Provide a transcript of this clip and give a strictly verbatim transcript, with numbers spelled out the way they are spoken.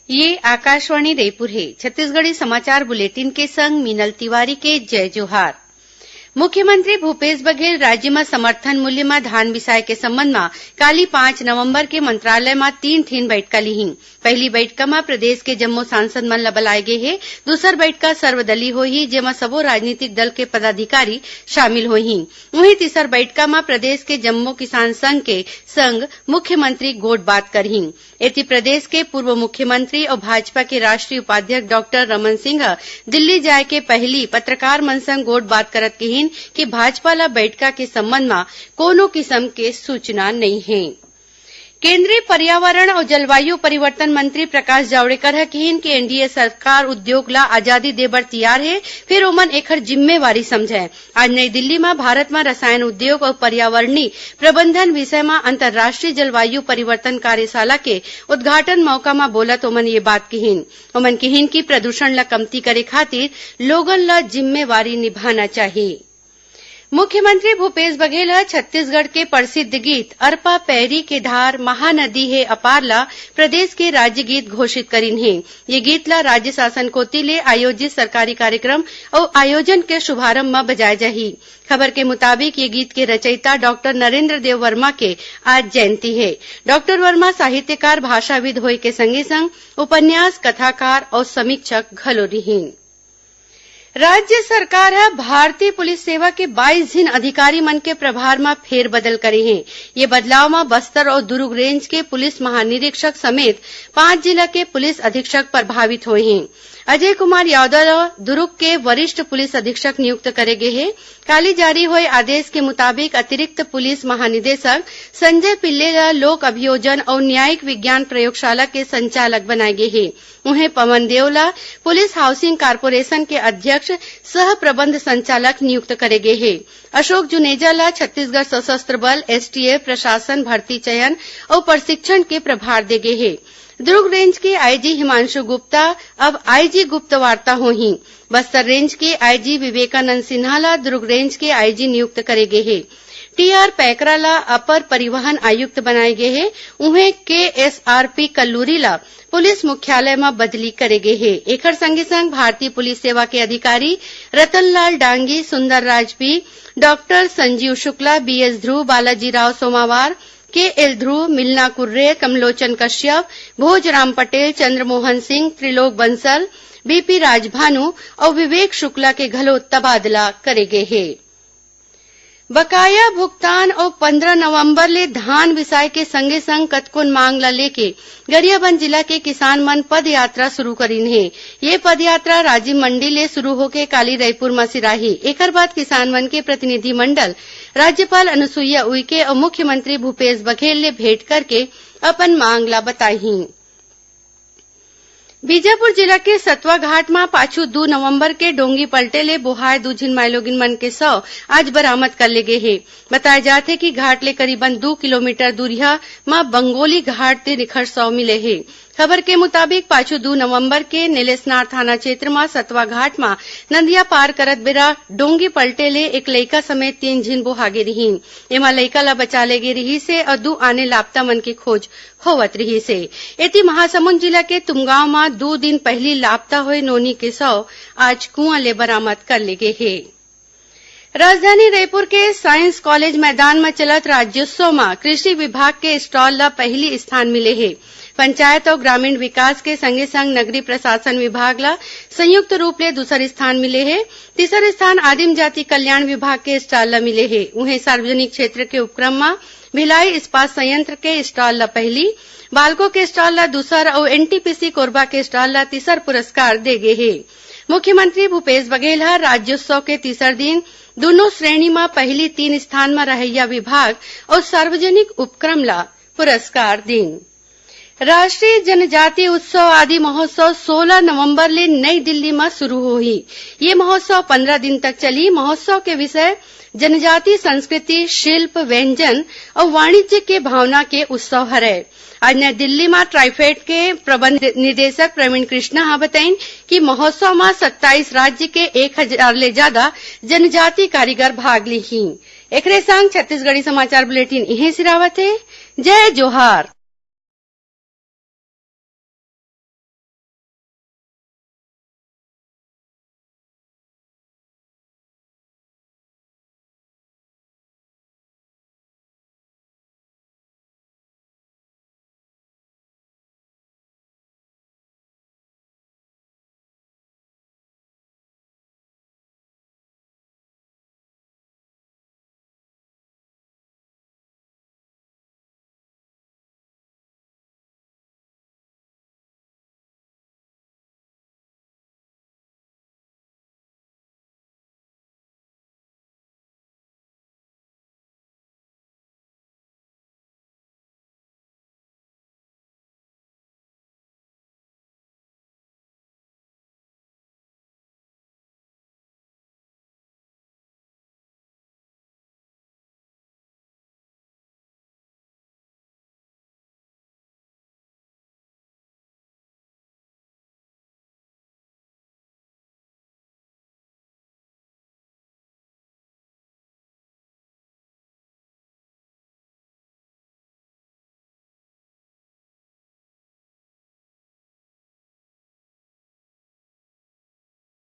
ये आकाशवाणी रईपुर हे। छत्तीसगढ़ी समाचार बुलेटिन के संग मीनल तिवारी के जय जोहार। मुख्यमंत्री भूपेश बघेल राज्य म समर्थन मूल्य म धान बिसाए के संबंध म काली पाँच नवंबर के मंत्रालय म तीन ठिन बइठका लिही। पहिली बइठका म प्रदेश के जम्मो सांसद मन ल बलाए गे हे। दूसर बइठका सर्वदलीय होही, जेमा सबो राजनीतिक दल के पदाधिकारी शामिल होही। उहीं तीसर बइठका म प्रदेश के जम्मो किसान संघ के संग मुख्यमंत्री गोठ बात करही। एती प्रदेश के पूर्व मुख्यमंत्री अउ भाजपा के राष्ट्रीय उपाध्यक्ष डॉक्टर रमन सिंह ह दिल्ली जाय के पहिली पत्रकार मन संग गोठ बात करत किहीन कि भाजपा ल बइठका के संबंध म कोनो किसम के सूचना नइ हे। केंद्रीय पर्यावरण अउ जलवायु परिवर्तन मंत्री प्रकाश जावड़ेकर ह किहीन कि एनडीए सरकार उद्योग ल आजादी दे बर तियार हे, फेर ओमन एखर जिम्मेवारी समझय। आज नई दिल्ली म भारत म रसायन उद्योग अउ पर्यावरणी प्रबंधन विषय म अंतर्राष्ट्रीय जलवायु परिवर्तन कार्यशाला के उद्घाटन मौका म बोलत ओमन ये बात किहीन। ओमन किहीन कि प्रदूषण ल कमती करे खातिर लोगन ल जिम्मेवारी निभाना चाही। मुख्यमंत्री भूपेश बघेल ह छत्तीसगढ़ के प्रसिद्ध गीत अरपा पैरी के धार महानदी हे अपार ल प्रदेश के राज्य गीत घोषित करिन हे। ये गीत ल राज्य शासन कोति ले आयोजित सरकारी कार्यक्रम अउ आयोजन के शुभारंभ म बजाए जाही। खबर के मुताबिक, ये गीत के रचयिता डॉक्टर नरेंद्र देव वर्मा के आज जयंती हे। डॉक्टर वर्मा साहित्यकार, भाषाविद होए के संगे संग उपन्यास, कथाकार अउ समीक्षक घलो रिहीन। राज्य सरकार ह भारतीय पुलिस सेवा के बाईस झिन अधिकारी मन के प्रभार म फेरबदल करे हे। ये बदलाव म बस्तर अउ दुरूग रेंज के पुलिस महानिरीक्षक समेत पांच जिला के पुलिस अधीक्षक प्रभावित होए हे। अजय कुमार यादव ल दुरूग के वरिष्ठ पुलिस अधीक्षक नियुक्त करे गे हे। काली जारी होए आदेश के मुताबिक, अतिरिक्त पुलिस महानिदेशक संजय पिल्ले ल लोक अभियोजन अउ न्यायिक विज्ञान प्रयोगशाला के संचालक बनाए गे हे। उहें, पवन देव ल पुलिस हाउसिंग कारपोरेशन के अध्यक्ष सह प्रबंध संचालक नियुक्त करे गे हे। अशोक जुनेजा ल छत्तीसगढ़ सशस्त्र बल, एसटीएफ, प्रशासन, भर्ती चयन अउ प्रशिक्षण के प्रभार दे गे हे। दुर्ग रेंज के आईजी हिमांशु गुप्ता अब आईजी गुप्तवार्ता होही। बस्तर रेंज के आईजी विवेकानंद सिन्हा ल दुर्ग रेंज के आईजी नियुक्त करे गे हे। टीआर पैकरा ल अपर परिवहन आयुक्त बनाए गे हे। उहें, केएसआरपी कल्लूरी ल पुलिस मुख्यालय म बदली करे गे हे। एखर संगे संग भारतीय पुलिस सेवा के अधिकारी रतनलाल डांगी, सुंदरराज पी, डॉक्टर संजीव शुक्ला, बीएस ध्रुव, बालाजी राव सोमावार, केएल ध्रुव, मिलना कुर्रे, कमलोचन कश्यप, भोजराम पटेल, चंद्रमोहन सिंह, त्रिलोक बंसल, बीपी राजभानु अउ विवेक शुक्ला के घलो तबादला करे गे हे। बकाया भुगतान अउ पंद्रह नवंबर ले धान बिसाए के संगे संग कतकोन मांग ल लेके गरियाबंद जिला के किसान मन पदयात्रा शुरू करिन हे। ये पदयात्रा राजिम मंडी ले शुरू होके काली रईपुर म सिराही। एकर बाद किसान मन के प्रतिनिधि मंडल राज्यपाल अनुसुईया उइके अउ मुख्यमंत्री भूपेश बघेल ले भेंट करके अपन मांग ल बताही। बीजापुर जिला के सतवा घाट म पाछू दू नवंबर के डोंगी पलटे ले बोहाए दू झिन माइलोगिन मन के शव आज बरामद कर ले गे हे। बताय जात हे कि घाट ले करीबन दू किलोमीटर दूरिहा म बंगोली घाट तीर एखर शव मिले हे। खबर के मुताबिक, पाछू दू नवंबर के नेलेसनार थाना क्षेत्र म सतवा घाट म नदिया पार करत बेरा डोंगी पलटे ले एक लइका समेत तीन झिन बोहा गे रिहीन। एमा लइका ल बचा ले गे रिहिस हे अउ दू आने लापता मन के खोज होवत रिहिस हे। एती महासमुंद जिला के तुमगांव म दू दिन पहिली लापता होए नोनी के शव आज कुआं ले बरामद कर ले गे हे। राजधानी रईपुर के साइंस कॉलेज मैदान म चलत राज्योत्सव म कृषि विभाग के स्टॉल ल पहिली स्थान मिले हे। पंचायत अउ ग्रामीण विकास के संगे संग नगरीय प्रशासन विभाग ल संयुक्त रूप ले दूसर स्थान मिले हे। तीसर स्थान आदिम जाति कल्याण विभाग के स्टॉल ल मिले हे। उहें, सार्वजनिक क्षेत्र के उपक्रम म भिलाई इस्पात संयंत्र के स्टॉल ल पहिली, बालको के स्टॉल ल दूसर अउ एनटीपीसी कोरबा के स्टॉल ल तीसर पुरस्कार दे गे हे। मुख्यमंत्री भूपेश बघेल ह राज्योत्सव के तीसर दिन दूनों श्रेणी म पहिली तीन स्थान म रहइया विभाग अउ सार्वजनिक उपक्रम ल पुरस्कार दीन। राष्ट्रीय जनजाति उत्सव आदि महोत्सव सोलह नवंबर ले नई दिल्ली म शुरू होही। ये महोत्सव पंद्रह दिन तक चलही। महोत्सव के विषय जनजाति संस्कृति, शिल्प, व्यंजन अउ वाणिज्य के भावना के उत्सव हरय। आज नई दिल्ली म ट्राइफेड के प्रबंध निदेशक प्रवीण कृष्णा ह बताइन कि महोत्सव म सत्ताईस राज्य के एक हजार ले जादा जनजाति कारीगर भाग लिही। एकरे संग छत्तीसगढ़ी समाचार बुलेटिन इहें सिरावत हे। जय जोहार।